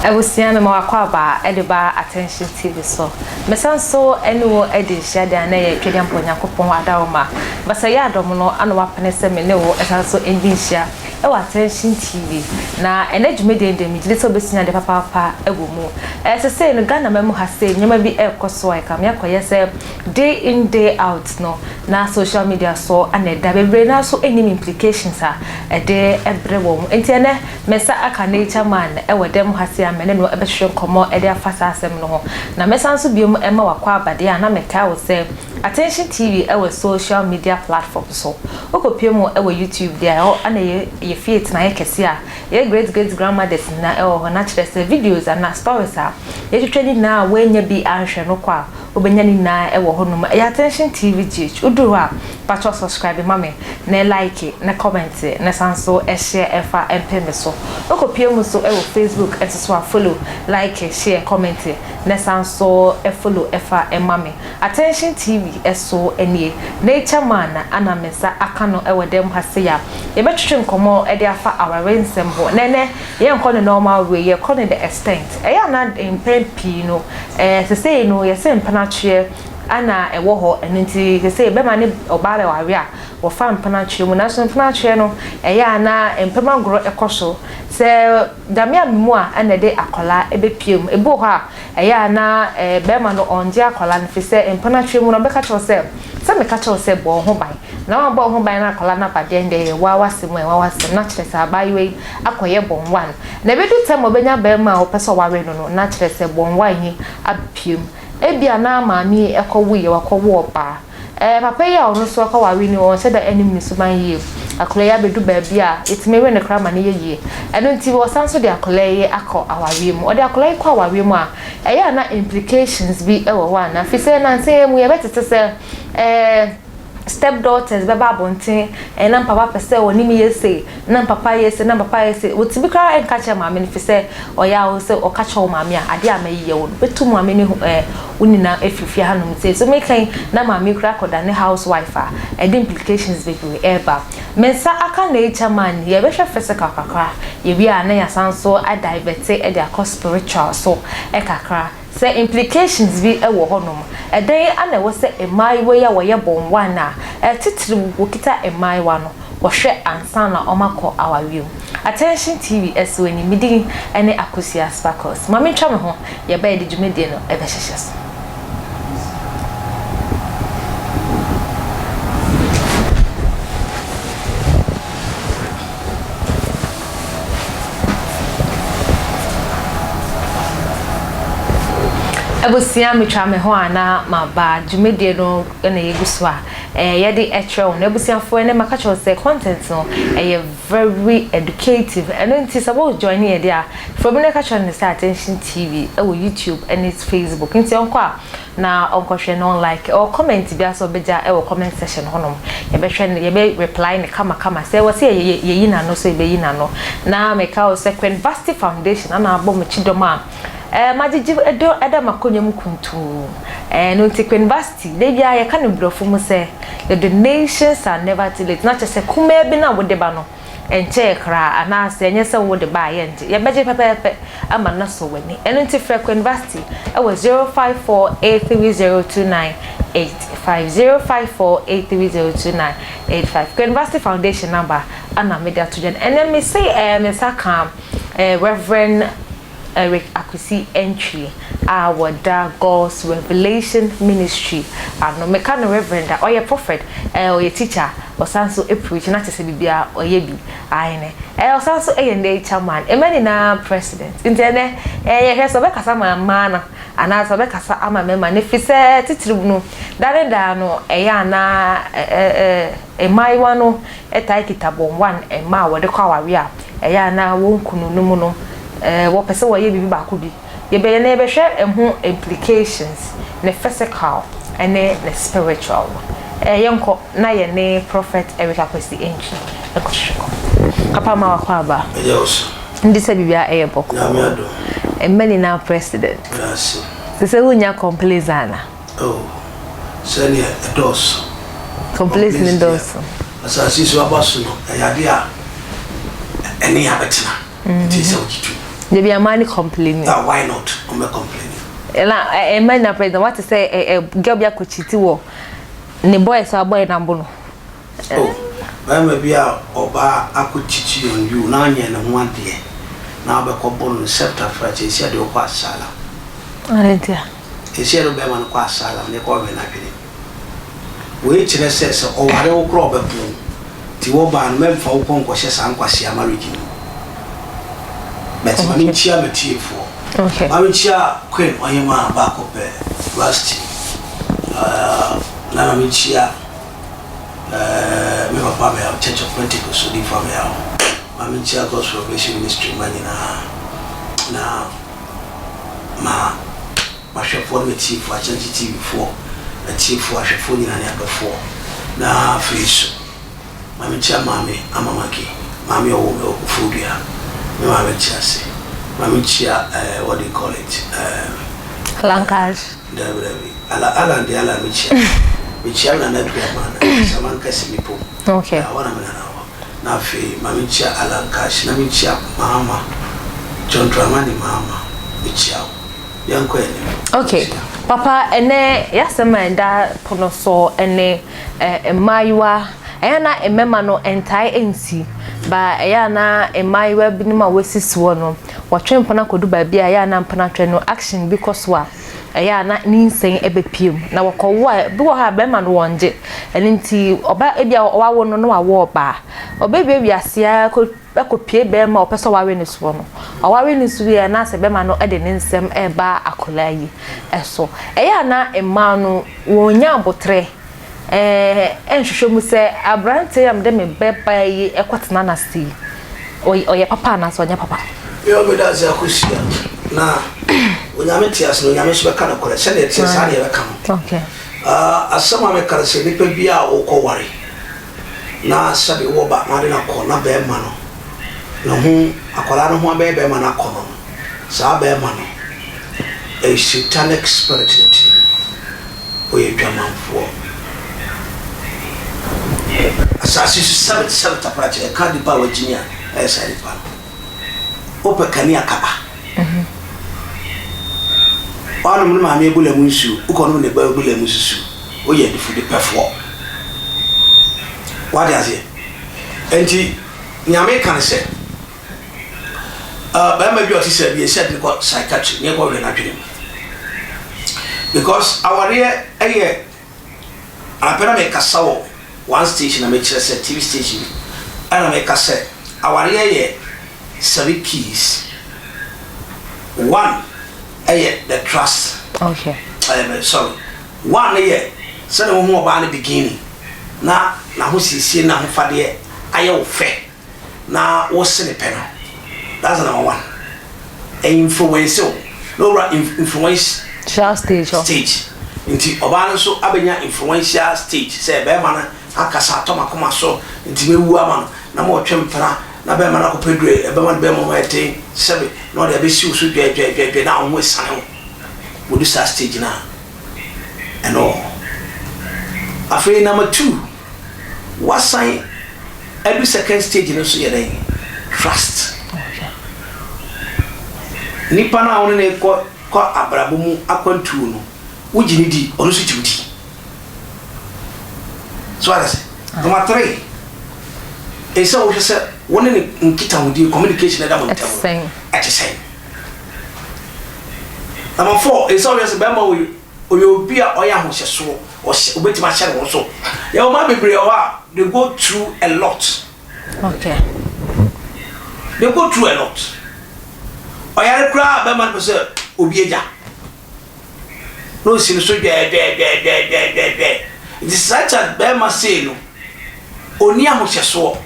Abusua mema w'akwaaba de ba Attention TV so. Mesan so ne wo adi nhyia de a na ɛyɛ Twedeɛmpɔ Nyankopɔn adaworoma. Basayɛ adɔm no ana wapene sɛ me ne wo san so ndi nhyia wɔ Attention TV. Na ɛnɛ dwumadie no deɛ megyedi sɛ wobɛsua adeɛ papaapa wɔ mu. Ɛɛ sesei no Ghana man mu ha sei nneɛma bi ɛrekɔ so a ɛkame akɔyɛ sɛ day in day out no na social media so ana ɛda. Bebree no ara nso nnim implications a ɛde brɛ wɔn. Nti ɛnɛ Me nsa aka Nature Man wɔ dɛm ha sei a me ne no bɛhwehwɛ nkɔmmɔ de afa saa asɛm no ho. Na mɛsan nso biom ma wakɔ aba deɛ a na mekae wo sɛ Attention TV wɔ social media platform so. Wokɔpue mu wɔ YouTube deɛ a ɛhɔ na ɛyɛ yɛ fie tenaeɛ kɛseɛ a yɛ great great grandmothers nyinaa wɔ hɔ na kyerɛ sɛ videos anaa stories a yɛtwitwa ne nyinaa a woannya bi anhwɛ no kɔ a Wobɛnya ne nyinaa wɔ hɔ nom. Ɛyɛ Attention TV GH. Woduru hɔ a, pakyɛw subscribe ma me, na like, na comment, na san nso share ɛfa mpem me so. Wokɔpue mu nso wɔ Facebook nso so a, follow, like, share, comment, na san nso follow ɛfa ma me. Attention TV so nie. Nature Man ana me nsa aka no wɔ dɛm ha sei a, yɛbɛtwetwe nkɔmmɔ de afa aware nsɛm ho. Na ɛnɛ, Yɛnkɔ no normal way, yɛkɔ no the extent. Ɛyɛ a na mpɛn pii no, eh, sesei no yɛse mpenatweɛ ana ɛwɔ hɔ, ɛno nti sesei bɛma ne ɔbaa bɛware a, wɔfa mpenatweɛ mu. Nanso mpenatweɛ no, ɛyɛ a na mpem agorɔ kɔ so. Sɛ Nyame amma mu a ɛna ɛde akwadaa bɛpue mu. Ebi wɔ hɔ a, ɛyɛ a na eh, bɛrima no ɔngye akwadaa no, firi sɛ mpenatweɛ mu no ɔbɛka kyerɛ wo sɛ, sɛ meka kyerɛ wo sɛ bɔ wo ho ban, na woammɔ wo ho ban na akwadaa no aba deɛ, ɛnde ɛyɛ wo ara w'asɛm o, ɛnyɛ wo ara w'asɛm, na kyerɛ sɛ abaayewa yi akɔyɛ bɔnwan. Na ebedu tɛm a obenya barima a ɔpɛ sɛ ɔware no no, na kyerɛ sɛ bɔnwan yi abepue mu. Ebia na maame yi kɔwoeɛ, wakɔwo ɔbaa. Ɛɛ, papa yi a ɔno nso akɔware no, ɔnhyɛ da nnim ne suban yie. Akwadaa yi abedu baabi a yɛtumi we no koraa ma no yɛ yie. Ɛno nti, wɔsan nso de akwadaa yi akɔ awareɛ mu. Ɔde akwadaa yi kɔ awareɛ mu a, ɛyɛ a na implications bi wɔ hɔ anaa? Firi sɛ nnansa yi mu yɛbɛtete sɛ ɛɛ, step daughters bɛba abɔnten, ɛɛ na mpapa pɛ sɛ ɔne me yɛ sei, na mpapa yɛ sei, na mpapa yɛ sei. Ɔtumi koraa nka kyerɛ maame no fisɛ ɔyɛ a sɛ ɔka kyerɛ wo maame a, adeɛ a mayi yɛ wo no, bɛtu maame ne ɛɛ wo nyinaa afiri fie hanom sei. So meka yi, na maame koraa akɔda ne house wife a, ɛde implications bebree ɛreba. Me nsa aka nature man, yɛbɛhwɛ physical kakra, yɛwie a na yɛasan nso a divert de akɔ spiritual so kakra. Sɛ implications bi wɔ hɔnom, ɛdɛn na ɛwɔ sɛ mmaayewa yi a wɔyɛ bɔnwa no a, titiriw wɔkita mmaayewa no, wɔhwɛ ansa na wɔakɔ awareɛ mu? Attention TV so ani, me din ne Akosua Sparkles. Ma mentwa me ho, yɛba yɛde dwumadie no bɛhyehyɛ so. Abusua metwa me ho a na maba dwumadie no na yɛgu so a yɛde kyerɛ wo no. Abusuafoɔ ɛnɛ maka kyerɛ wo sɛ content no ɛyɛ very educative ɛno nti sɛ wo join yɛ deɛ a frɛ obi na ka kyerɛ no sɛ Attention TV ɛwɔ YouTube ɛne Facebook nti ɔnkɔ a na ɔnkɔhwɛ na ɔnlike or comment biara sɛ ɔbɛgya wɔ comment section hɔnom yɛbɛhwɛ no yɛbɛ reply no kama kama sɛ ɛwɔ sɛ yɛyi n'ano so yɛbɛyi n'ano na meka wo sɛ Queen Vasti Foundation ana abɔ me kyidɔm a ɛɛ magyegye ɛdɔ ɛda m'akonnwa mu kuntuu ɛɛ no nti Queen Vasti da biara yɛka no borɔfo mu sɛ your donations are never too late na kyerɛ sɛ kumaa bi no a wode ba no Ɛnkyɛɛ koraa, anaasɛ ɛnyɛ sɛ wode ba a yɛngye, yɛbɛgye pɛpɛɛpɛ ama no asɔ w'ani. Ɛno nti frɛ Quinvasti wɔ 0548302985, 0548302985. Quinvasti Foundation number ana mede ato dwa no. Ɛnnɛ mese eh, me nsa ka eh, Reverend Eric Akwesi Antwi a wɔda God's Revelation Ministry ano. Meka no Reverend a, ɔyɛ prophet, eh, ɔyɛ teacher, ɔsan so preach, na kyerɛ sɛ biribiara ɔyɛ bi. Aane. Eh, ɔsan so yɛ nature man, mmaa nyinaa president. Nti ɛnɛ, eh, yɛhwɛ sɛ ɔbɛkasa ama mmaa no anaasɛ ɔbɛkasa ama mmarima no, ɛfiri sɛ titiriw no, da ne da no, ɛyɛ a na eh, eh, mmaayewa no taa kita wɔn one mma a wɔde kɔ awareɛ a, ɛyɛ a na wɔn kununom no wɔpɛ sɛ wɔyɛ biribi baako bi. Yɛbɛyɛ na yɛbɛhwɛ ɛho implications, ne physical ne ne spiritual no. Yɛnkɔ na yɛne Prophet Eric Akwasi Antwi nkɔhwehwɛ kɔ. Papa ma wakɔ aba. Ɛyɛ wo so. Ndi sɛ biribiara ɛyɛ bɔkɔɔ. Nyame adom. Mma nyinaa president. Medase. Te sɛ wonya complaints ana? Oh, sɛdeɛ ɛdɔɔso. Complaints no dɔɔso. Asase so aba so no, ɛyɛ adeɛ a ɛne yɛn abɛtena. Nti sɛ wogye tom. Debi ama ne complain. Ah, why not? Ɔmo bɛ complain. Na ɛmɛ na president wate sɛ ɛ girl bi akɔ cheat wɔ ne boy so abɔyɛ na mbo no. Oh, bɛrima bi a ɔbaa akɔ cheat on you na anyɛ ne ho adeɛ na wabɛkɔ bɔ no sɛpta fra kyɛ esi adeɛ ɔkɔ asylum. Ade nti a. Esi adeɛ bɛrima no kɔ asylum ne kɔ ɔhwɛ n'adwene. Wei kyerɛ sɛ sɛ ɔware wo korɔ ɔbɛpo wo nti wɔbaa no mɛmfa wo kɔ nkɔhyɛ saa nkwasea marriage no mu. But ma menkyia m'atiefoɔ. Okay. Ma menkyia Queen Ɔhemaa baako pɛ Rusty. Na ma menkyia me papa Ameyaw, Church of Pentecost odiyifo Ameyaw. Ma menkyia God's Revelation Ministry mma nyinaa. Na ma M'ahwɛfoɔ ne m'atiefoɔ, Akyɛnkye TV foɔ atiefoɔ, ahwɛfoɔ nyinaa ne adɔfoɔ. Na afei nso, ma menkyia Maame Ama Maki, maame a ɔwoo me wɔ Koforidua. Me maame te ase. Ma menkyia eh, what do you call it, eh, Lancash. Dabi, dabi. Ala, Alan deɛ Alan mekyia. Mekyia me nana Aduama na Samankasi Mepom. Okay. Ɛhɔ na me nana wɔ. Na afei ma menkyia Alan Cash, na menkyia Maama, John Dramani Maama, mekyia wo. Yɛnkɔ anim. Ok papa ɛnɛ yasɛm a ɛda pono so ɛne mmaayewa ɛyɛ na mmɛma no ɛntae ɛnsi ba ɛyɛ a na mmaayewa binom a wɔasisi hɔ no wɔtwe mpena kɔdu baabi a ɛyɛ a na mpena twɛ no action bi kɔ so a ɛyɛ a na ne nsɛn ɛbɛpie mu na wɔkɔwo a bi wɔ hɔ a bɛrima no wɔn gye ɛno nti ɔba ebi a wawo no na wawo ɔbaa ɔbɛwie wiase ara kɔ bɛkɔpue barima a ɔpɛ sɛ ɔware no soɔ no, ɔware no so wie a na asɛ bɛrima no de ne nsɛm reba akwadaa yi so. Ɛyɛ a na mmaa no wɔnnya aboterɛ nhwehwɛ mu sɛ aberanteɛ yi a mede me ba baa yi kɔtena n'ase yi, ɔyɛ papa anaasɛ ɔnyɛ papa. Yo, meda ase Akosua. Na Onyame te ase na Onyame nso bɛka nokorɛ. Sɛdeɛ ɛteɛ saa na yɛbɛka no. Okay. Asɛm a meka ne sɛ nipa biara a wokɔ ware na sɛbe wowɔ ba na wode no akɔ na bɛɛma no ne ho akwadaa no ho abɛyɛ bɛɛma no akɔnɔ no, saa bɛɛma no ɛyɛ satanic spirit na ɛte ne mu, ɔyɛ dwamanfoɔ. Asase so sɛbe sɛbe taprakye ɛka nipa a wagyimi a ɛyɛ saa nipa no. Wopɛ kanea kaba. Woanom ne maame abula mu nsuo, wokɔnom ne ba abula mu nso su. Woyɛ adifudepɛfoɔ. Wate aseɛ? Enti, nea meka ne sɛ, uh, barima bi a ɔte sɛ bi, ɛsɛ de kɔ psychiatry, ne ɛkɔhwɛ n'adwene mu. Because awareɛ yɛ, anapɛ na mekasa wɔ one station na mekyerɛ sɛ, TV station bi, ɛna meka sɛ, awareɛ yɛ seven keys. One ɛyɛ the trust. Okay. Uh, sorry. One no yɛ sɛdeɛ wohu ɔbaa no beginning na n'ahosiesie ne n'ahofadeɛ ayɛ wo fɛ na wo sene pɛ no, that's number one. Ɛ-influence wo na owura influence stage hɔ. Stage. Nti ɔbaa no nso abɛnya influential stage sɛ bɛrima no akasa atɔ m'akoma so nti mɛwu ama no na ma ɔtwe mpena na bɛrima no akɔpɛ duro a ɛbɛma no bɛrima mu ayɛ den sɛbe na ɔde abɛsi wo so dwɛɛdwɛɛdwɛɛdwɛɛ na wo ho asiane wo. Wodu saa stage no a, ɛno wɔ hɔ. Afei number two, wasan adu second stage no nso yɛ dɛn? Trust. Nipa no a wo ne no kɔ kɔ abrabɔ mu akwantuo no, wogye ne di, ɔno nso gye wo di. So ate ase? Number three, ɛsɛ sɛ wohwɛ sɛ wo ne ne nkitahodie, communication ɛda mo ntam no, ɛte sɛn? Number four, ɛsɛ sɛ ɔhwɛ sɛ bɛrima wei ɔyɛ obi a ɔyɛ ahohyɛsoɔ, ɔhyɛ obetumi ahyɛ ne ho so. Yɛwɔ mmaa bebree wɔ hɔ a they go through a lot. Okay. They go through a lot. Ɔyare koraa bɛrima no pɛ sɛ obi agya. Na osi no so dwɛɛdwɛɛdwɛɛdwɛɛdwɛɛ. Nti such a bɛrima sei no, ɔnni ahohyɛsoɔ.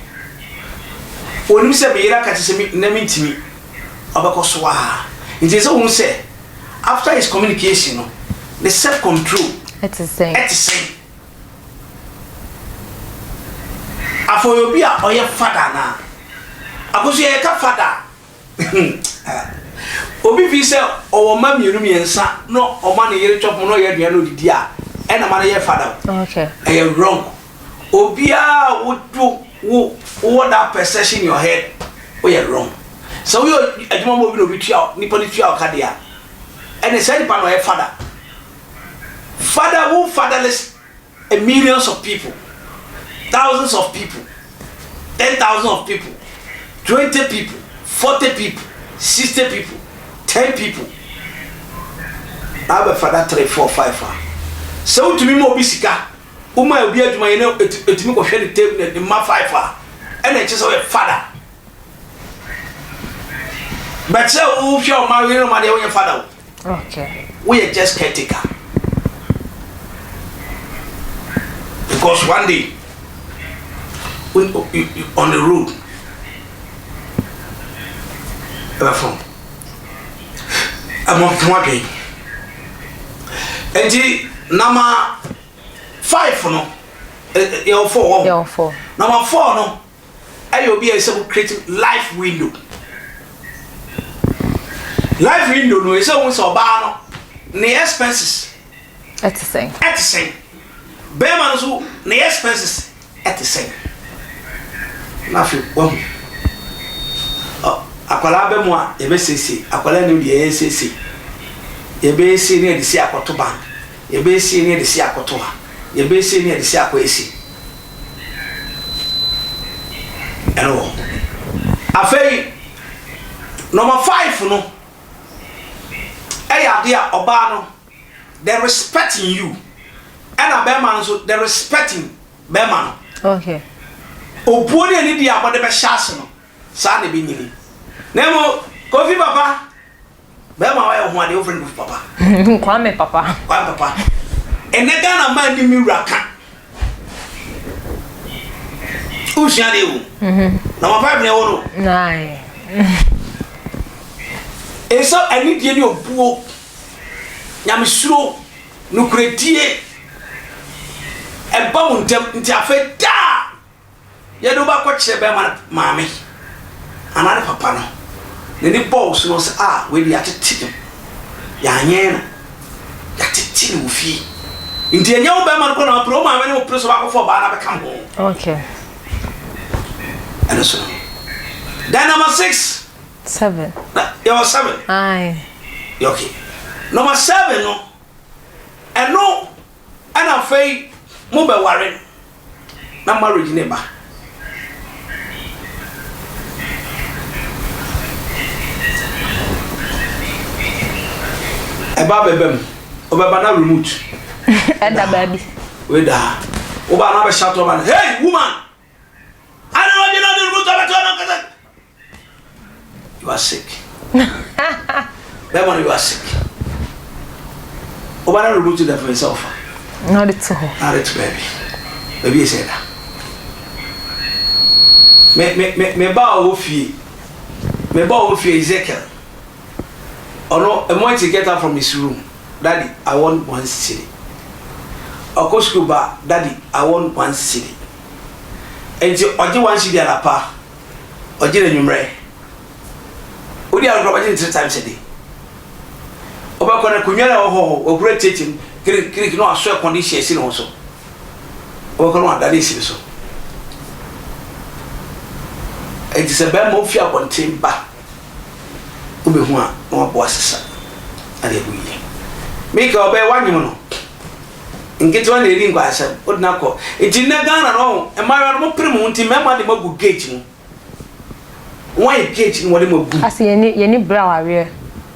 Ɔnim sɛ me yere aka kyerɛ sɛ nnɛ mentumi. Ɔbɛkɔ so ara. Nti ɛsɛ sɛ wohu sɛ after his communication no, ne self control ɛte sɛn? Ɛte sɛn? Afei ɔyɛ obi a ɔyɛ fada anaa? Akoso yɛka fada a, obi fi sɛ ɔwɔ mma mmienu mmiɛnsa na ɔma ne yere twɔpom na ɔyɛ aduane na ɔdidi a, ɛna ma no yɛ fada o. Okay. Ɛyɛ wrong. Obiara a wo wo wowɔ that perception in your head, woyɛ wrong. Sɛ woyɛ adwuma ma obi na obi tua nipa no tua wo ka deɛ a, ɛne saa nipa no ɔyɛ father. Father who fatherless millions of people, thousands of people, 10,000 of people, 20 people, 40 people, 60 people, 10 people. Na abɛfa da 3, 4, 5 a. Sɛ wotumi ma obi sika, woma obi adwuma yɛ na ɛtumi kɔhwɛ ne table ne mma 5 a, ɛna ɛkyɛ sɛ woyɛ father. But sɛ wohwɛ ɔma yere ma deɛ wonyɛ father o. Woyɛ just caretaker. Because one day, when, you, you, on the road, ɛbɛfam. Ɛmɔ ho adwen. Nti number 5 no, yɛwɔ 4 wɔ hɔ. Yɛwɔ 4. Number 4 no, ɛyɛ obi a ɛsɛ wo create life window. Life window no, ɛsɛ wo sɛ ɔbaa no, ne expenses ɛte sɛn? Ɛte sɛn? Bɛrima no nso ne expenses ɛte sɛn? Na afei wahu ɔ akwadaa bɛ mu a yɛbɛsiesie akwadaa nim deɛ yɛsiesie, yɛbɛsie ne yɛde si akɔto bank, yɛbɛsie ne yɛde si akɔto ha, yɛbɛsie ne yɛde si akɔ esi ɛno wɔ. Afei number 5 no ɛyɛ adeɛ a ɔbaa no the respect in you, ɛna bɛrima no nso the respect in bɛrima no. Obuo ne ani di a wɔde bɛhyɛ ase no, saa na ebi nyini. Na emu Kofi papa, bɛrima a ɔyɛ ho adeɛ wofrɛ no Kofi papa. Kwame papa. Kwame papa. Ɛnɛ Ghana maa ni mi wura ka wosua deɛ o. Number 5 na ɛwɔ no. Nine. Ɛsɛ anidie ne obuo, nyamesuro, nokoredie ɛba mu ntɛm. Nti afei daa yɛde wo bakɔkyerɛ bɛrima no maame anaa ne papa no, n'ani bɔɔ so no sɛ a wei de yɛatete no, yɛanyɛn no, yɛatete no wɔ fie. Nti ɛnyɛ wo bɛrima no kɔ na wapere wo maame ne wo pere so baakɔfɔ ɔbaa no abɛka ho. Ɛno so no. Then number 6. 7. Na yɛwɔ 7. Aye. Okay. Number 7 no, ɛno ɛna afei mo bɛware no na marriage ne ba. Ɛba bɛbɛ mu, ɔbɛba na remote ɛda baabi. Wei da woba na bɛhyɛ ato ɔba no, "Hey woman, ade na ɔde na ɔde remote abɛto ɔno kasa." You are sick. Bɛrima no, you are sick. Woba na remote da fɛ sɛ ɔfa na ɔde to hɔ. Na ɔde to baabi baabi yɛ sɛ da me me me me ba a ɔwɔ fie, me ba a ɔwɔ fie, Ezekiel, ɔno the moment he get out from his room, "Daddy, I want 1 cedi." Ɔkɔ school ba, "Daddy, I want 1 cedi." Nti ɔgye 1 cedi anapa, ɔgye n'anwummerɛ, odi agorɔ, ɔgye ne three times a day. Ɔbɛkɔ no akonnwa no a ɛwɔ hɔ hɔ wakura tietie mu kirikiri na wasɔ air condition asi ne ho so. Ɔbɛkɔ no wada ne esi ne so. Nti sɛ bɛrima ofi abɔnten ba, wobɛhu a na wabɔ asesa ade agu yie. Mika ɔbɛyɛ wanyem no nketewa na ɛdi nkwaasɛm wode no akɔ. Nti nnɛ Ghana no, ɔho mmaayewa no mopere mo ho nti mmarima de mo agu gate mu. Wɔn ayɛ gate no, wɔde mo agu mu. Ase yɛni yɛni bere awareɛ.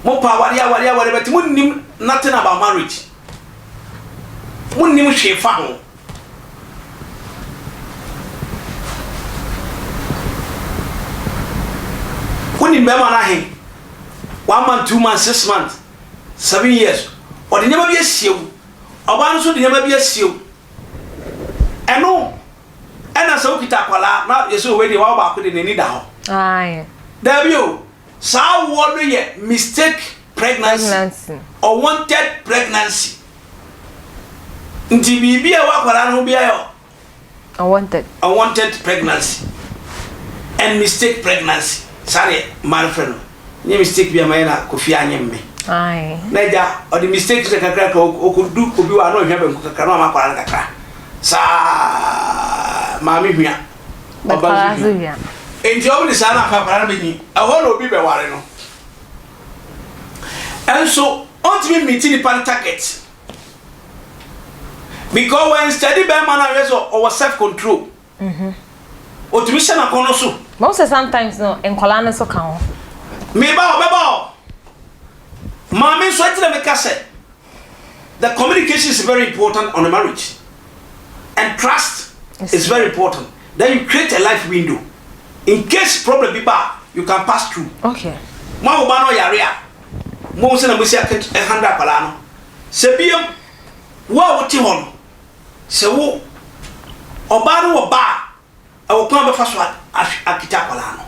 Mo pa aware aware aware, but mo nim nothing about marriage. Mo nim hwee fa ho. Wonim bɛrima no ahe? 1 month, 2 months, 6 months, 7 years, ɔde nneɛma bi asie wo. Ɔbaa no nso de nneɛma bi asie wo. Ɛno ɛna sɛ wokita akwadaa na yɛsɛ owei deɛ wawo baako de n'ani da hɔ. Daabi o, saa awoɔ no yɛ mistake pregnancy, Pregnancy. Unwanted pregnancy. Nti biribi a ɛwɔ akwadaa no ho biara yɛ Unwanted. Unwanted pregnancy and mistake pregnancy. Saa deɛ mmaa no frɛ no. Nye mistake bi a mayɛ na Kofi anyɛ mme. Na agya ɔde mistake sɛ kakra ka ɔkɔdu obi wɔ a na ɔhwɛ banku kakra na ɔma akwadaa no kakra saa, maame hwia, ɔba nso hwia. Hwia. Enti wɔn de saa na afei akwadaa no bɛnyin. Ɛhɔ na obi bɛware no. Ɛnso ɔntumi mmiti nipa no target. Because wɔn study bɛrima no ahwɛ sɛ ɔwɔ self control. Ɔtumi hyɛ n'akɔnnɔ so. Mahu sɛ sometimes no nkwadaa no nso ka ho. Meba hɔ, bɛba hɔ. Maame nso ɛti na meka sɛ the communication is very important on a marriage and trust is very important. Then you create a life window in case problem bi ba a you can pass through. Okay. Mo a mo ba no ɔyare a mo sɛ na mo si handle akwadaa no. Sɛ biem wo a wote hɔ no Sɛ wo, ɔbaa no wɔ ba a, ɛwɔ kwan a wobɛfa so akita akwadaa no.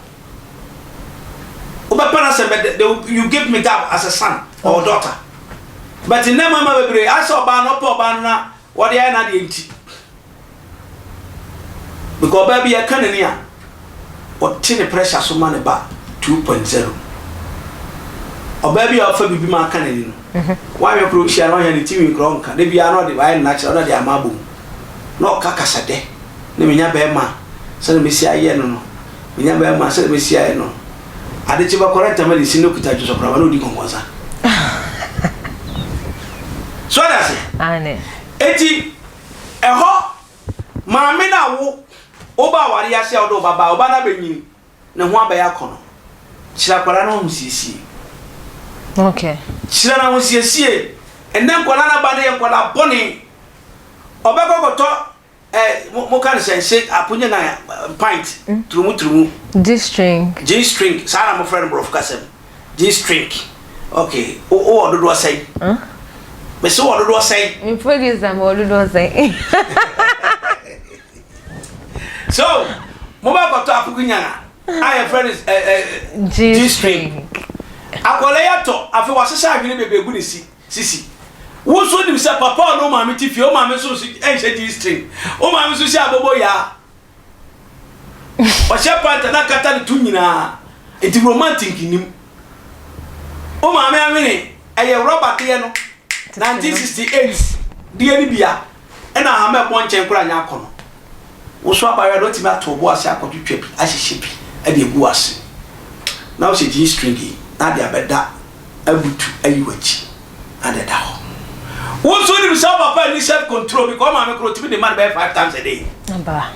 Wobɛpɛ no asɛm but they will, you give me that as a son or daughter. But nnɛ mmarima bebree, ayɛ sɛ ɔbaa no, ɔpɛ ɔbaa no na wɔde ayɛ n'adeɛ nti. Because ɔbaa bi yɛka n'ani a, ɔte ne pressure so ma ne ba 2.0. Ɔbaa bi a ɔfa biribi ma aka n'ani no, Woanhwɛ koraa ohyia no ɔnyɛ ne ti nwi koraa ɔnka da biara na ɔde wayɛ no natural na ɔde ama abom na ɔka kasa dɛ na menya bɛɛma a sɛdeɛ mɛsi ayɛ no no menya bɛɛma a sɛdeɛ mɛsi ayɛ no ade kye bɛkɔ na ntama de si na ɔkuta dwosɔkoraba na ɔdi kɔnkɔnsa so ɔde ase eti ɛhɔ maame no a wo woba awareɛ ase a wode wo ba baa wo ba no abɛnyini Ne ho abɛyɛ akɔnɔ. Kyerɛ akwadaa no ahosiesie. Okay. Kyerɛ no ahosiesie. Ɛnnɛ nkwadaa no aba no yɛ nkwadaa bɔne. Ɔbɛkɔ kɔtɔ ɛ mo mo ka no sɛ nse aponye na pint mm. turumu turumu. G string. G string saa na mo frɛ no borɔfo kasa mu. G string. Okay. Wo wɔ dodoɔ sɛn? Mese wɔ dodoɔ sɛn? Me producer mo wɔ dodoɔ sɛn? So mobɛkɔtɔ akokonyan a yɛfrɛ no eh, eh, G-string. Akwadaa yi atɔ, afei wahyehyɛ ahwene bebree gu ne si, sisi. Wo nso nim sɛ papa ɔne wo maame te fie, wo maame nso nso nhyɛ G-string. Wo maame nso hyɛ abobo yaa. Ɔhyɛ panta na akata ne to nyinaa. Nti romantic nim. Wo maame ahwene ɛyɛ rɔba deɛ no, 1968 deɛ no bia. Ɛna ahama a ɛbɔ nkyɛn koraa nyɛ akɔnnɔ. Wo nso abaayewa no, woatumi ato wo bo ase akɔtwitwa bi ahyehyɛ bi de agu w'ase, na wohyɛ jean string yi na ade abɛda abutu ayi w'akyi na ade ada hɔ. Wo nso wonim sɛ wo papa nni self control because wo maame koraa otumi de ma no bɛyɛ five times a day. Aba.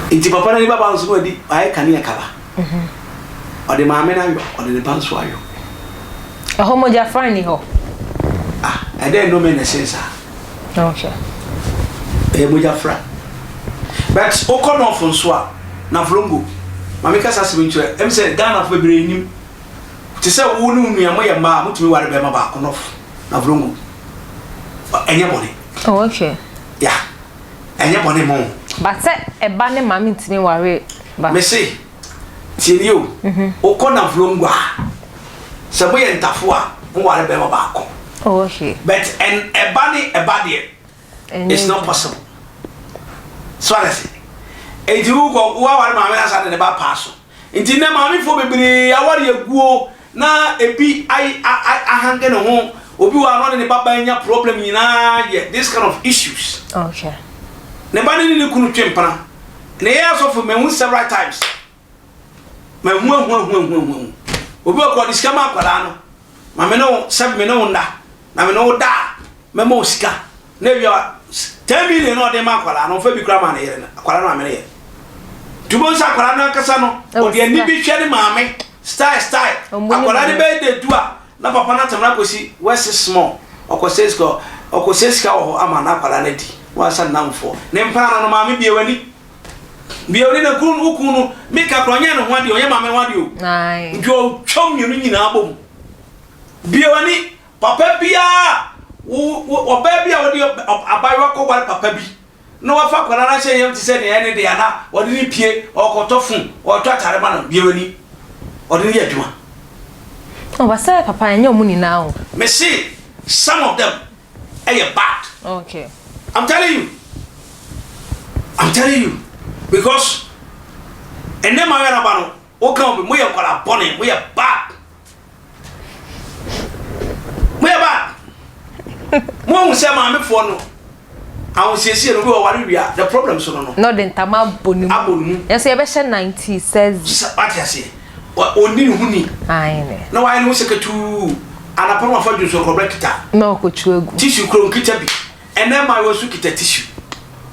Nti papa no ani bɛba nso na wadi wayɛ kanea kaba. Ɔde maame no ayɔ, ɔde ne ba nso ayɔ. Ɛhɔ mogyafra nni hɔ. Ah, ɛdɛn nnome na ɛsen saa? Okay. Ɛyɛ mogyafra. But wokɔ North nso a, Navrongo, ma me kasa asɛm nkyerɛ, ɛm sɛ Ghanafo bebree nnim. Te sɛ wo ne wo nua moyɛ mmaa a, motumi ware bɛrima baako North, Navrongo. Ɛnyɛ bɔne. Oh, okay. Yeah. Ɛnyɛ bɔne mma wo. But sɛ ɛba ne maame ntumi nware ba. Mese, tie nie o, wokɔ Navrongo a, sɛ moyɛ ntafo a, moware bɛrima baako. Oh, okay. But ɛn ɛba ne ɛba deɛ, it's not possible. So ate ase? Enti wokɔ woaware maame no asa de ne ba paa so. Nti nnɛ maamefoɔ bebree aware aguo na ebi ai a a ahange ne ho, obi wɔ hɔ a na ɔne ne ba ba anya problem nyinaa yɛ this kind of issues. Okay. Ne ba no ne ne kunu twe mpena. Na yɛn asɔfo mahu several times. Mahu ahu ahu ahu ahu ahu. Obi wɔ kɔ ɔde sika ma akwadaa no. Ma me ne wo sɛ me ne wo nna na me ne wo da a mɛma wo sika. Na ewia 10 million na ɔde ma akwadaa no ɔmfa bi koraa ma ne yere no akwadaa no maame no yɛ. Nti wobɛhu sɛ akwadaa no ankasa no ɔde ani bi hwɛ ne maame style style. Akwadaa no bɛyɛ de du a na papa no atam no akɔsi west small ɔkɔsɛ sika ɔkɔsɛ sika wɔ hɔ ama na akwadaa no adi na wasa ne namfoɔ ne mpena no no maame bie w'ani bie w'ani na kunu wo kunu no meka koraa ɔnyɛ ne ho adeɛ ɔnyɛ maame no ho adeɛ o nti ɔtwa mmienu nyinaa bɔ mu bie w'ani papa biara wo wo ɔbaa bi a wɔde abayewa kɔware papa bi na wafa akwadaa no ahyɛ yam te sɛ nea ɛyɛ ne dea na ɔde no pue, ɔrekɔtɔ fon, ɔretɔ atare ma no, bue w'ani. Ɔde no yɛ adwuma. Oh, but sɛ papa ɛnyɛ ɔmo nyinaa o. Me se some of them ɛyɛ bad. Okay. I'm telling you. I'm telling you because ɛnɛ ma yɛn aba no, woka obi mo yɛ nkwadaa bɔne, mo yɛ bad. Moyɛ bad. Moahu sɛ maamefoɔ no. Ahosiesie no, obi wɔ ɔware wie a, the problem so no no. Na ɔde ntama abɔ ne mu. Abɔ ne mu. Yɛn nso yɛbɛhyɛ 90 sɛzi. Wate aseɛ? Ɔnni ne ho ni. Aane. Na wayɛ ne ho sɛkɛtuu. Anapa no wafa dwonsɔ kɔbrɛ kita. Na ɔkɔtwi agu. Tissue kura ɔnkita bi. Ɛnɛ mmaayewa nso kita tissue.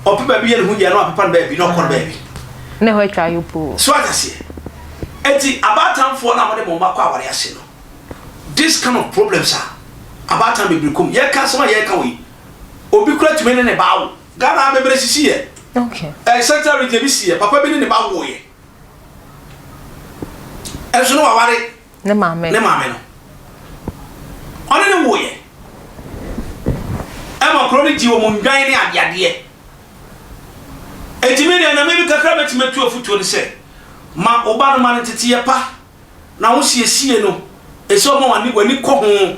Ɔpɛ baabi yɛ ne ho yie a na wapepa no baabi na ɔkɔ no baabi. Na ɛhɔ atwa ayopoo. So wate aseɛ? Enti abaatanfoɔ no a mode mo mma kɔ aware ase no, this kind of problems a abaatan bebree kɔ mu. Yɛka asɛm a yɛreka wɔ yi, obi kura tumi ne ne ba awo. Ghana ha bebree sisi yɛ. Okay. Eh, Central region bi si yɛ. Papa bi ne ne ba wo yɛ. Ɛnso no waware. Ne maame. Ne maame no. Ɔne ne wo yɛ. Ɛma kuro no gye wɔn ndwan ne adeadeɛ. Enti me deɛ na me bi kakra mɛtumi atu afutuo ne sɛ, ma wo ba no ma no nteteyɛ pa. na wo siesie no ɛsɛ ɔma wani wani kɔ ho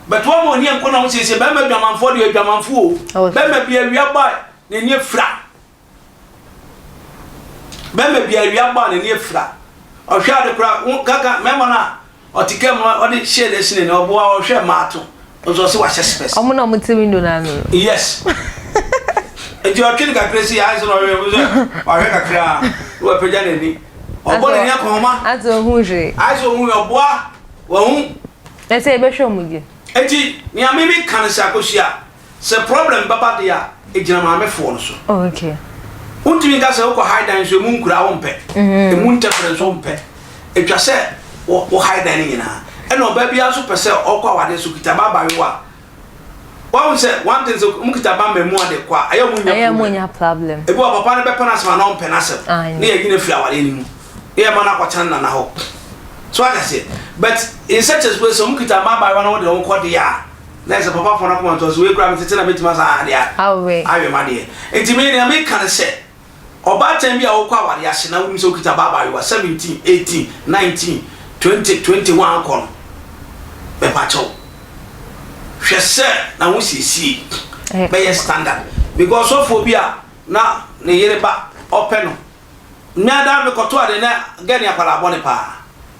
but wama wani ankɔ na wo siesie bɛrima adwamanfoɔ deɛ adwamanfoɔ o bɛrima bi awia bɔ a n'ani afira bɛrima bi awia bɔ a n'ani afira ɔhwɛ ade kora kaka mɛrima no a ɔte kam no ɔde hyɛ n'asi n'ani ɔboa ɔhwɛ mmaa to Nso ɔse wahyɛ spɛs. Ɔmo na ɔmo te window no ano no. Yes. Nti ɔtwe no kakra si ayɛ sɛ na ɔhwɛ ɔmo sɛ wahwɛ kakra na wapagya n'ani. Ɔbɔ n'ani akɔnhoma. Asɛ ohun hwee. Ayɛ sɛ ohun hwee ɔboa wahu. Ɛsɛ yɛbɛhwɛ ɔmo din. Nti nea me me ka no sɛ Akosua sɛ problem bɛba deɛ a egyina maame foɔ no so. Oh okay. Wontumi nka sɛ wokɔ high dan nso emu nkura wompɛ. Emu ntɛfrɛ nso wompɛ. Etwa sɛ wo wo hae dan no nyinaa. Ɛna ɔbaa biara nso pɛ sɛ ɔkɔ awadeɛ nso kita ba abaayewa a. Wahu sɛ one thing sɛ wɔn kita ba mmaamua de kɔ a ɛyɛ wɔn nya Ɛyɛ wɔn nya problem. Ebi wɔ papa no bɛpɛ n'asɛm anaa ɔmpɛ n'asɛm. Ne yɛ nyina firi awadeɛ no mu. Ne yɛ ma no akɔtena ne nana hɔ. So wate aseɛ? But in such a situation wɔn kita mma abaayewa na wɔde wɔn kɔ deɛ a na yɛ sɛ papa fɔ no akoma ntoa so wei koraa metete na mɛtumi asan adeɛ awe m'adeɛ. Nti me nea meka ne sɛ. Ɔbaatan bi a wokɔ aware ase na wunim sɛ wokita ba abaayewa 17, 18, 19, 20, 21 kɔ no, mepakyɛw, hwɛ sɛ n'ahosiesie bɛyɛ standard. Because sɔfoɔ bi a na ne yere ba ɔpɛ no, me ara daa mekɔto ade na girl no yɛ akwadaa bɔne paa.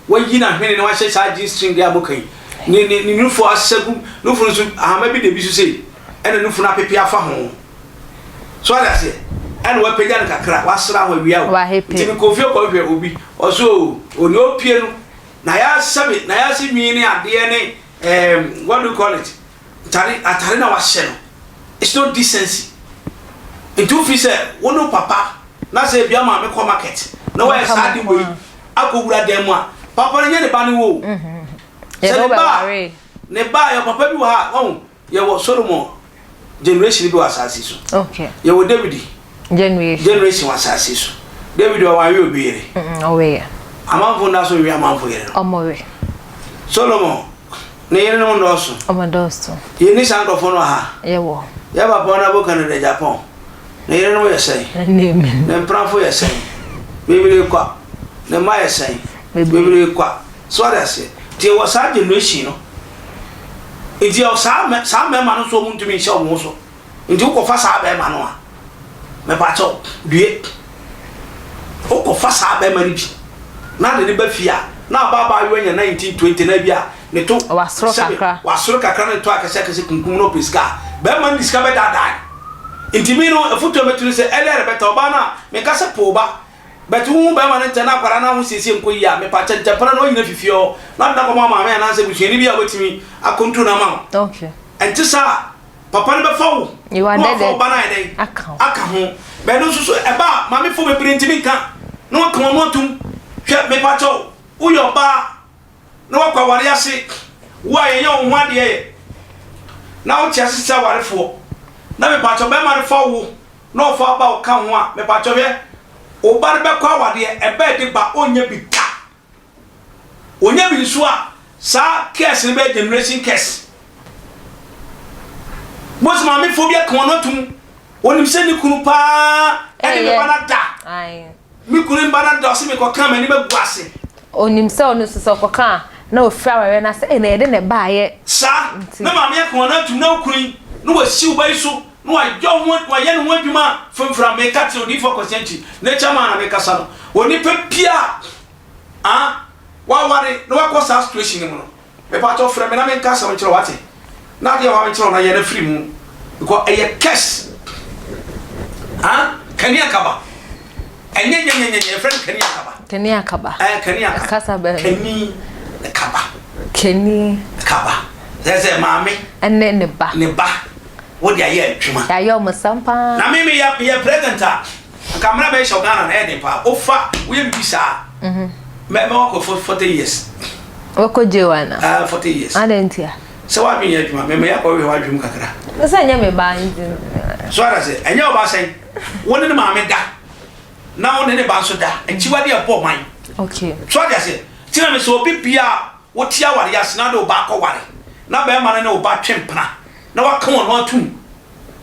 Wayi n'ahwene na wahyɛ saa jeans string a moka yi. Ne ne ne nufu asesa gu nufu no so ahama bi da bi so sei ɛna nufu no apepe afa ho. So ate aseɛ? Ɛna wapagya no kakra wasra ho awia o. Nti mekɔ fie kɔhwɛ obi ɔso o o nea opie no na yɛasɛ me na yɛase nwi ne adeɛ ne ɛɛm what do you call it ntare atare na wahyɛ no it's not decency. Nti wofi sɛ wo ne wo papa na sɛ ebia maame kɔ market na wayɛ saa ade wei akɔwura dan mu a, papa no nyɛ ne ba ne wo o. Sɛ ne ba a, ne ba a, yɛ papa bi wɔ ha, wahu, yɛwɔ Solomon generation bi wɔ asase so. Okay. Yɛwɔ David generation generation wɔ asase so. David ɔwanwe obi yere. Ɔwe. Amanfo nda so nwe amanfo yere no. Ɔmo we. Solomon ne yere no ndɔɔso. Ɔmo dɔɔso. Yɛnni saa nkurɔfoɔ no wɔ ha. Yɛwɔ. Yɛ papa ɔnabo Canada Japan. Ne yerenom yɛ sɛn? Ne mpenafo yɛ sɛn? Bebree kwa. Ne mma yɛ sɛn? Bebree kwa. So wate aseɛ? Nti yɛwɔ saa generation no. Nti yɛwɔ saa saa mmarima no nso wɔn ntumi nhyɛ wɔn ho so. Nti wokɔfa saa barima no a, mepakyɛw, due. Wokɔfa saa barima no bi na de ne ba fie a, na aba abaayewa nya 19, 20 na bi a ne to Wasoro kakra. Wasoro kakra na ne to akɛse akɛse kunkum na ɔpɛ sika a, barima no de sika bɛdaadaa no. Nti me no afutu a mɛtu ne sɛ earlier the better ɔbaa no a menka sɛ po wo ba but wohu bɛrima no ntɛm na akwadaa no ahosiesie nkɔ yie a mepakyɛ ntɛm pa na wanyina fi fie hɔ na ɔde no akɔma wo maame anaasɛ busuani bi a wobɛtumi acontrol no ama wo. Okay. Ɛnte saa a papa no bɛfa wo You are na wafa dead. wo ba no ayɛ dɛn? Aka ho. Aka ho. But ɛno nso so ɛba a maamefoɔ bebree ntumi nka na wɔaka wɔn ano atom. Hwɛ mepakyɛ wo woyɛ ɔbaa na woakɔ aware ase, wo a yɛnyɛ wo ho adeɛ yɛ, na wote ase sɛ awarefoɔ, na mepakyɛw bɛrima no fa wo na ɔfa wo ba wo ka ho a, mepakyɛw hwɛ, wo ba no bɛkɔ awadeɛ, ɛbɛ ɛde ba ɔnnya bi da. Ɔnya bi nso a, saa curse no bɛyɛ generation curse. Mose maamefoɔ bi aka wɔn atom, wɔnim sɛ ne kunu paa ɛne ne ba no ada. Me kunu mba no ada ɔse mekɔka a m'anim agu ase. Onim sɛ ɔno nso sɛ ɔkɔka a na ofiri awareɛ no ase ei na yɛde na ɛbaeɛ Saa, nti. na maame aka wɔn atum na wo kunu yi na wasi wo ba yi so na wayɛ wo ho wayɛ ne ho adwuma fimfira meka kyerɛ odiyifoɔ Kwasi Antwi nature man na mekasa no onipa biara a waware na wakɔ saa situation no mu no Mepakyɛw frɛ me na menka asɛm nkyerɛ wo wate? Na adeɛ a ɛwɔ ha menkyerɛ wo na yɛ na firi mu because ɛyɛ curse. Ah, kani akaba. Ɛnyɛ nyɛ nyɛ nyɛ yɛfrɛ no kani akaba. Kani akaba. Ɛɛ kani akaba. Kasa bɛn. Kani kaba. Kani. Kaba. Sɛ sɛ maame. Ɛne ne ba. Ne ba. Wode ayɛ adwuma. Yɛayɛ ɔmo sam paa. Na me meyɛ meyɛ president a, nka mmara bɛyɛ hyɛ Ghana na ɛyɛ den paa. Wofa woyɛ biribi saa. Mhm. Mɛ mɛ wakɔ 40 years. Wɔkɔ jail ana? Ah, 40 years. Adɛn ntia? Sɛ w'adwene yɛ adwuma, mɛmɛ yɛ akɔhwehwɛ w'adwene mu kakra. Sɛ ɛnyɛ me ba nti. So ara sɛ ɛnyɛ ɔba sɛn, wo ne ne maame da, na wo ne ne ba nso da, akyiwade ɛbɔ ɔman. Okay. So ade aseɛ, nti na me sɛ obi bia a wote aware ase na de wo ba akɔware, na bɛrima no ne wo ba twe mpena, na waka wɔn ano atum,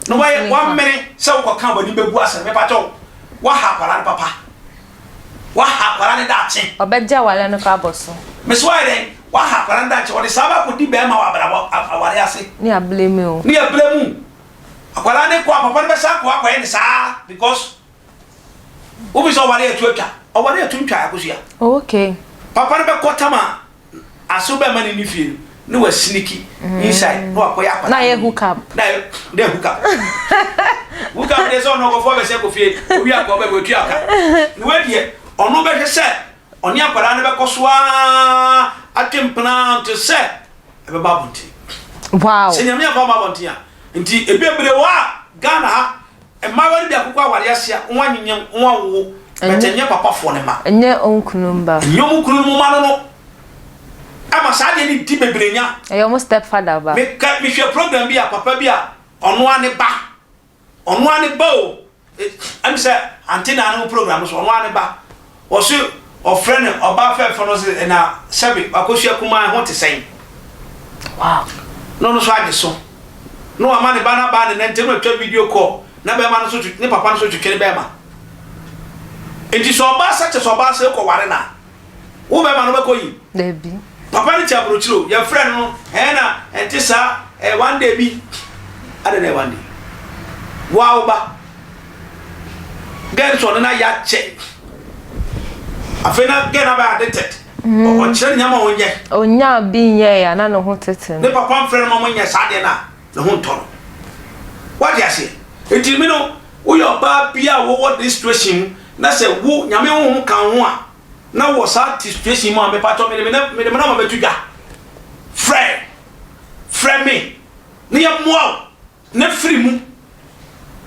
na wayɛ wamene sɛ wokɔka w'anim bɛgu ase no, mepa kyɛw, waha akwadaa no papa. Waha akwadaa no daakye. Ɔbɛgye awareɛ no koraa abɔ so. Mese wayɛ dɛn? Waha akwadaa no daakye. Ɔde saa ba akɔdi bɛrima wɔ abrabɔ awareɛ ase. Ne yɛ blame o. Ne yɛ blame o. Akwadaa no kɔ a papa no bɛsan akɔ akɔyɛ no saa because wofi sɛ ɔware atu atwa. Ɔware atu ntwa akosua. Oh, okay. Papa no bɛkɔ tam a Asew bɛma no ne fie no na wa sneak inside na wakɔyɛ akwadaa na yɛ hook up na yɛ na hook up hook up deɛ sɛ ɔno ɔkɔfo abɛsɛ kɔ fie owi akɔ ɔbɛ otua aka na wadeɛ ɔno bɛhwɛ sɛ ɔne akwadaa no bɛkɔ so aa atwe mpena nti sɛ ɛbɛba abɔnten wow sɛ nyame afa ba abɔnten a nti ebi ebire wɔ a Ghana ha Mmaayewa no bi akokɔ aware ase a, wɔn anyenyem, wɔn awowo, but ɛnyɛ papafoɔ no mma. Ɛnyɛ wɔn kunu mma. Ɛnyɛ wɔn kunu no mma no no. Ɛma saa adeɛ no di bebree nya. Ɛyɛ wɔn step father ba. Me ka me hwɛ program bi a papa bi a ɔno ara ne ba, ɔno ara ne ba o, ɛmi sɛ ante na ano program no so ɔno ara ne ba. Ɔse ɔfrɛ no ɔbaa fɛɛfɛ no se na sɛbe wakosua kumaa ho te sɛn? Wow. Na ɔno nso agye so. Na wama ne ba no abaa ne nan ntam na watwa video call na bɛrima no nso ne papa no nso twetwe ne bɛrima. Nti sɛ ɔbaa sɛ kyɛ sɛ ɔbaa sɛ kɔ ware no a, wo bɛrima no bɛkɔ yi? Dabi. Papa no te aburokyire o, yɛfrɛ no no, ɛɛ na ɛnte saa, ɛyɛ one day bi. Adɛn na ɛyɛ one day? Wo a wo ba. Girl no sɛ ɔne no ayɛ akyɛ. Afei na girl no abɛyɛ addicted. Mm. Ɔkyerɛ ne nneɛma a ɔnyɛ. Ɔnya bi nyɛɛ a na ne ho tete no. Ne papa mfrɛ no ma ɔmo nyɛ saa adeɛ no a ne ho ntɔ no. Wate aseɛ? Nti me no woyɛ ɔbaa bi a wowɔ this situation mu na sɛ wo Nyame honhom ka wo ho a na wɔ saa situation mu a mepatɔ mede me mede me nɔma bɛto dwa. Frɛ frɛ me na yɛmmoa wo. Na firi mu.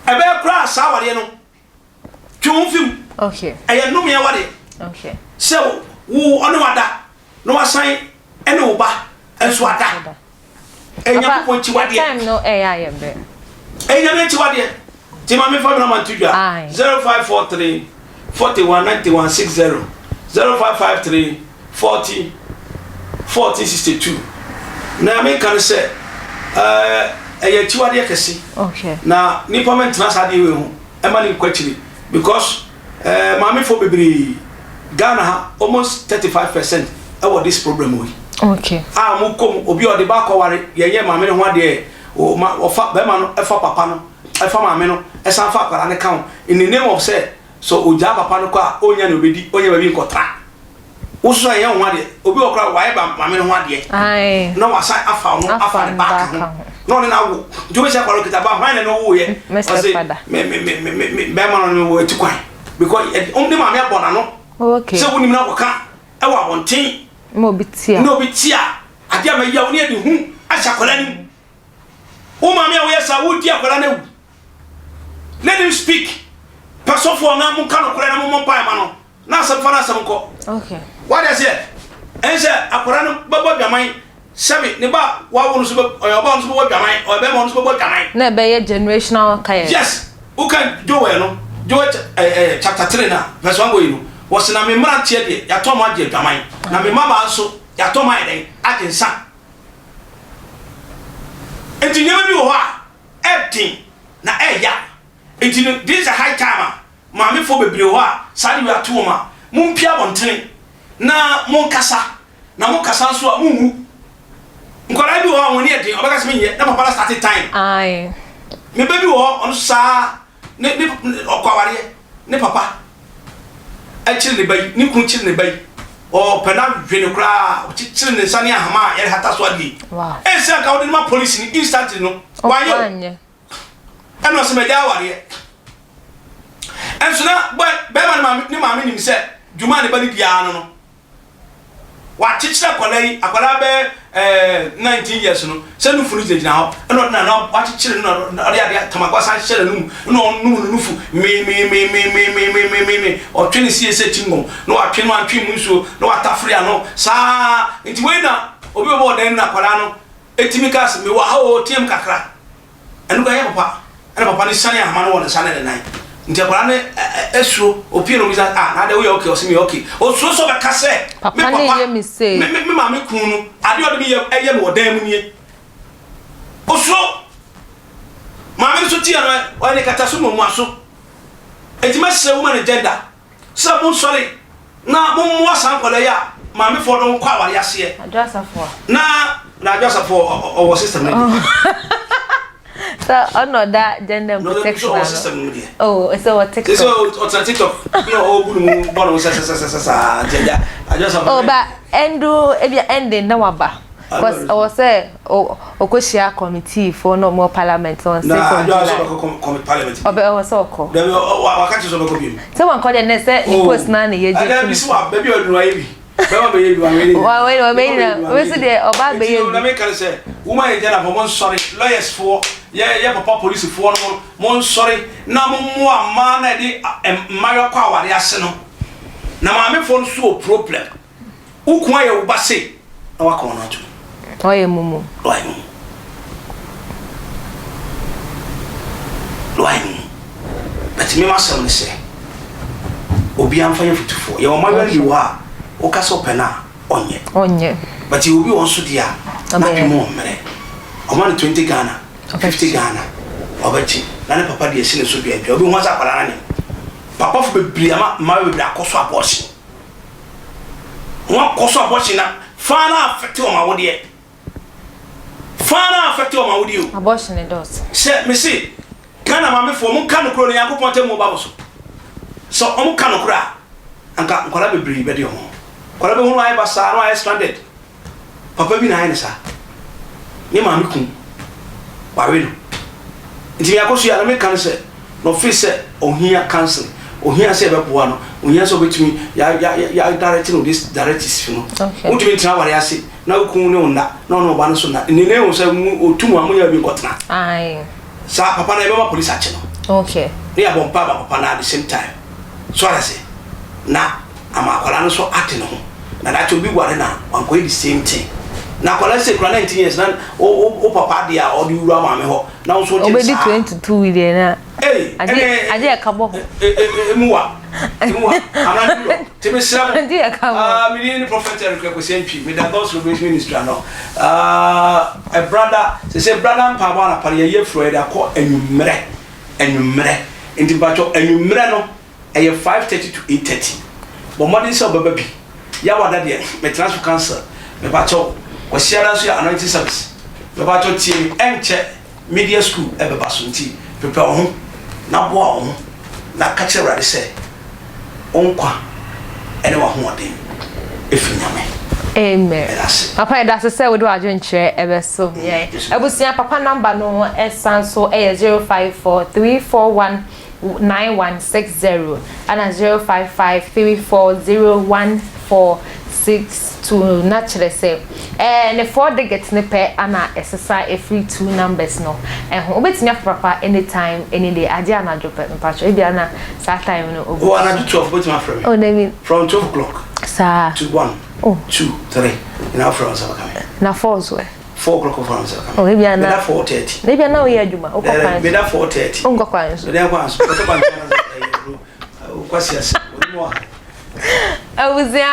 Ɛbɛyɛ koraa saa awareɛ no, twe wo ho fi mu. Okay. Ɛyɛ nnome awareɛ. Okay. Sɛ wo ɔne wada na wasan ɛne wo ba nso ada. Ɛyɛ Nyankopɔn akyiwadeɛ. Time no ɛyɛ ayɛ bɛ. Ɛyɛ Nyame akyiwadeɛ. Ti ma me fa mi na ma nto dwa. 0543 41 91 60 0553 40 14 62 Na meka ne sɛ, ɛɛ, ɛyɛ akyiwadeɛ kɛse. Okay. Na nipa mɛntena saa adeɛ wei ho ɛma ne nkɔ akyiri because ɛɛ maamefoɔ bebree Ghana ha almost 35% ɛwɔ this problem wei. Okay. A wɔn kɔ mu obi a ɔde ba akɔware yɛnyɛ maame no ho adeɛ o ma ɔfa bɛrima no ɛfa papa no ɛfa maame no ɛsan fa akwadaa no ka ho in the name of sɛ sɛ ogyaa papa no kɔ a ɔnya nea ɔbɛdi ɔnya baabi nkɔtra. Wo nso ɛnyɛ wo ho adeɛ. Obi wɔ koraa wayɛ ba maame no ho adeɛ. Na wasan afa ɔno afa ne ba aka ho. Na ɔne no awo. Nti wobɛhyia akwadaa okita ba hwan na ne wowoeɛ? Ɔse me me me me me bɛrima no ne me wo ati kwan. Because ne maame abɔ n'ano. Okay. Sɛ wonim no akɔka ɛwɔ abɔnten. Na obi tia. Na obi tia. Adeɛ a mayi a wo ne yɛde hu ahyɛ akwadaa no mu. Wo maame a woyɛ saa wodi akwadaa no awu. Let him speak. Pɛ sɔfoɔ na monka nokorɛ na mommɔ mpaeɛ ma no. Na asɛm fa n'asɛm nkɔ. Okay. Wate aseɛ? Ɛn sɛ akwadaa no bɛbɔ dwaman sɛbi ne ba wawo no so bɛ ɔyɛ ɔbaa no so bɛbɔ dwaman ɔyɛ bɛrima no so bɛbɔ dwaman. Na ɛbɛyɛ generational curse. Yes, woka Joel no Joel ɛɛ eh, chapter 3 na verse 1 going no wɔsi na me mmeranteɛ deɛ yɛatɔ mo agye adwaman na me mmabaa nso yɛatɔ mo ayɛ dɛn agye nsa. Nti nneɛma bi wɔ hɔ a ɛden na ɛya nti no this is a high time a Maamefoɔ bebree wɔ hɔ a saa ade wei ato wɔn a, mompue abɔntene na monkasa, na mokasa nso a monwu. Nkwadaa bi wɔ hɔ a wɔn ani yɛ den, ɔbɛka sɛ menyɛ, na papa no starte time. Ae. Me ba bi wɔ hɔ, ɔno nso saa, ne, ne, ɔkɔ awareɛ, ne papa kyere ne ba yi, ne kunu kyere ne ba yi, ɔpɛ no awe no koraa, ɔkyekyere ne nsa ne ahama a yɛde hata so adeɛ yi. Wow. Ɛnsɛ anka wode no ma polisi no instantly no, wanyɛ o. Wanyɛ. Ɛna ɔsɛ mɛgya awareɛ. Ɛnso na bɛrima no maame ne maame nim sɛ dwuma a ne ba no di ara no no. Wakyekyere akwadaa yi, akwadaa bɛyɛ ɛɛ 19 years no, sɛ nufu no gyinagyina hɔ, ɛna ɔde n'ano wakyekyere no na ɔde adeɛ tamakɔ asan hyehyɛ n'anum, ɛna ɔnum ne nufu meemeemeemeemeemeeme, ɔtwe ne sie sɛ chingom, na watwe no antwe mu nsuo, na watafere ano saa. Nti wei na obi bɛbɔ ɔdan mu na akwadaa no etumi ka sɛ mewɔ ha o, team kakra. Ɛno koraa ɛyɛ papa. Ɛna papa no siane ahoma no wɔ ne nsa ne ne nan. Nti akwadaa no suro. Opie na obisa ah na adɛ woyɛ okay? Ɔse meyɛ okay. Osuro sɛ ɔbɛka sɛ me papa, me me maame kunu no adeɛ ɔde me yɛ ɛyɛ me wɔ dan mu nie. Osuro. Maame no nso teɛ no ɔyɛ ne kata so muamua so. Nti mɛsrɛ woman and gender sɛ monsɔre na mommoa saa nkwadaa yi a maamefoɔ de wɔn kɔ awareɛ aseɛ. Adwo Asafo a. Na na Adwo Asafo ɔwɔ system no deɛ. Sɛ ɔna ɔda gender and protection ano. Ɔwɔ system no deɛ. Oh, sɛ ɔwɔ TikTok. Sɛ ɔtena TikTok na ɔbu ne mu bɔ ne ho sɛsɛsɛsɛ saa nti agya Adwo Asafo. Oh, ba ɛndu ebi ending na waba. Cause ɛwɔ sɛ ɔkɔhyia committee foɔ na ɔmo wɔ parliament on 6 of July. Na Adwoa sɛ ɔbɛkɔ parliament. Ɔbɛ ɛwɔ sɛ ɔkɔ. Dabi waka kyerɛ sɛ ɔbɛkɔ bi. Sɛ wankɔ deɛ nɛ sɛ ne post naa na yɛgye fi ne so. Ɛdɛ bi baabi a ɔdunu ayɛ bi. Bɛma bɛyɛ bi wawei ne nyinaa. Wawei ne wawei nyinaa. Wei so deɛ ɔba bɛyɛ bi. Na meka ne sɛ woman yɛ gyana fo mo nsɔre lawyers foɔ yɛ yɛ papa police foɔ no mo nsɔre na mo mmoa mmaa na ɛde mmayewa kɔ aware ase no na maame foɔ no so wɔ problem. Wo kun ayɛ wo ba sei na waka wɔn atom. Wayɛ mumu. Wayɛ mumu. Wayɛ mumu. But me m'asɛm ne sɛ, obiara mfa nyɛ fotufoɔ. Yɛwɔ mmaayewa no bi wɔ hɔ a, woka sɛ ɔpɛ no a, ɔnyɛ. Ɔnyɛ. But yɛwɔ obi wɔ hɔ nso deɛ a, n'adwene mu ɔmmerɛ. Ɔma no 20 Ghana, 50 Ghana, ɔbɛgye. Na ne papa deɛ asi ne so duadua. Wobɛhu ara sɛ akwadaa no anyem. Papafo bebree ama mmaayewa bebree akɔ so abortion. Wɔn akɔ so abortion na faa na afɛte wɔn awodeɛ. Faa na afɛte wɔn awodeɛ o. Abortion ne dɔɔso. Sɛ me se Ghana maamefoɔ mo nka nokorɛ no Nyankopɔn atemmuo ba mo so. Sɛ wɔn ka nokorɛ a anka nkwadaa bebree bɛde wɔn ho. Nkwadaa bɛhunu ayɛ basaa na wɔayɛ stranded. Papa bi na ayɛ no saa. Ne maame kum. Wawe no. Nti me akɔso yi a na meka no sɛ na ɔfeel sɛ ohia counseling, ohia sɛ yɛbɛboa no, ohia sɛ ɔbɛtumi ya ya ya direct no this directives no. Okay. Wontumi ntena aware ase na wo kun ne wo nna na ɔne ɔba no so nna. Ne ne hu sɛ mu otu mu a monya bi nkɔtena. Aye. Saa papa no yɛbɛma police akye no. Okay. Ne yɛabɔ mpae ma papa no at the same time. So ate ase? Na ama akwadaa no nso ate ne ho na daakye obi ware no a wankɔyɛ the same thing na akwadaa sei kura 19 years na wo wo wo papa adeɛ a ɔde wura maame hɔ na wo nso wogye no Obedi saa 22 yi deɛ na ei agye ɛne agye ɛka bɔ ho. emu wa emu wa amena ne wura nti mesrɛ mo Agye ɛka bɔ ho. ah, me din ne Prophet Eric Akwasi Antwi meda God's Revelation Ministry ano ah, ɛbrada sɛ sɛ brada mpaebɔ anapa no yɛyɛ firi hɔ yɛde akɔ anwummerɛ anwummerɛ nti mpakyɛ anwummerɛ no Ɛyɛ 5:30 to 8:30. Bɔ mmɔden sɛ wobɛba bi. Yawada deɛ, metena so council. Mepakyɛw, Kwasiada nso yɛ anointing service. Mepakyɛw tie me, ɛnkyɛ media school ɛbɛba so nti prepare wo ho na boa wo ho na ka kyerɛ Awurade sɛ wo nkwa ne w'ahoɔden ɛfiri Nyame. Amen. Meda ase. Papa yɛda ase sɛ wode w'adwenkyerɛ ɛbɛsom yɛn. Abusua papa number no ɛsan so ɛyɛ 054341 9160 ɛna 0553401462 na kyerɛ sɛ ɛɛ ne 4 digit no pɛ ana ɛsesa ɛfiri two numbers no ɛho. Wobɛtumi afrɛ papa anytime any day agye anadwo pɛ mpakyɛw ebia na saa time no ogu Oh anadwo 12 wobɛtumi afrɛ me. Oh dabi. From 12 o'clock Saa. to 1, Oh. 2, 3 nyinaa wofrɛ wo nsa bɛka me. Na 4 nso ɛ? 4 o'clock ɔfa nsa ka. Oh, ebia na. Meda 4:30. Na ebia na woyɛ adwuma, wokɔ kwan so. Meda 4:30. Wonkɔ kwan so. Meda kwan so. Wokɔ kwan so na ɛyɛ bro. Kwasi ase. Wɔn mu ɔha. Abusua,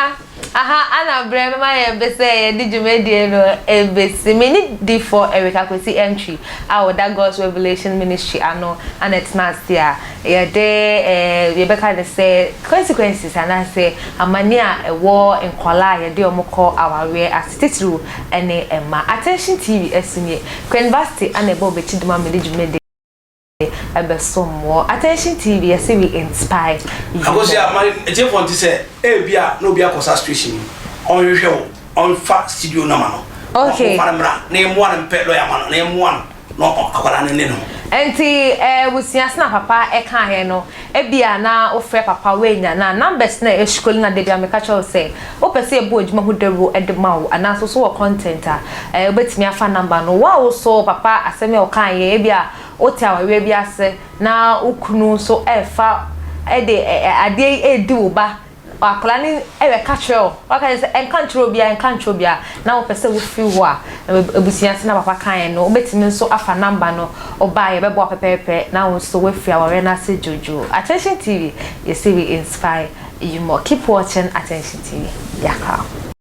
aha ana berɛ bɛma yɛn bɛ sɛ yɛde dwumadie no ɛbɛsi. Me ne Difoɔ Eric Akwasi Antwi a ɔda God's Revelation Ministry ano ana ɛtena ase a yɛde eh, yɛbɛka no sɛ consequences anaasɛ amane a ɛwɔ nkwadaa a yɛde wɔn kɔ awareɛ ase titiriw ne mma. Attention TV so nie. Queen Vasti ana ɛbɔ bɛkyi dwuma mede dwumadi ɛbɛsom wɔ Attention TV yɛse we inspire you more. Akosua, ma atiefoɔ nte sɛ ebia na obi akɔ saa situation mu, ɔnhwehwɛ wo, ɔnfa studio number no, Okay. ɔmfa no mmra na yɛmmoa no mpɛ lawyer ma no na yɛmmoa no na akwadaa no nne ne ho. Nti abusua sena papa ɛkaeɛ no, ebia na wofrɛ papa woanya na numbers na ɛscroll na debia meka kyerɛ wo sɛ wopɛ sɛ yɛbɔ adwuma ho dawuro de ma wo anaasɛ so wɔ content a, wobɛtumi afa number no. Wo a wo so papa asɛm a ɔkaeɛ, ebia wote awareɛ bi ase na wo kunu nso ɛfa ɛde adeɛ yi ɛredi wo ba akwadaa no, ɛbɛka kyerɛ wo, waka kyerɛ sɛ ɛnka nkyerɛ obiara, ɛnka nkyerɛ obiara, na wopɛ sɛ wofiri hɔ a, abusua se na papa kaeɛ no, wobɛtumi nso afa number no. Ɔbaa yɛbɛboa pɛpɛɛpɛ na wo nso woafiri awareɛ no ase dwodwo. Attention TV, yɛsɛ we inspire you more. Keep watching Attention TV. Yakra.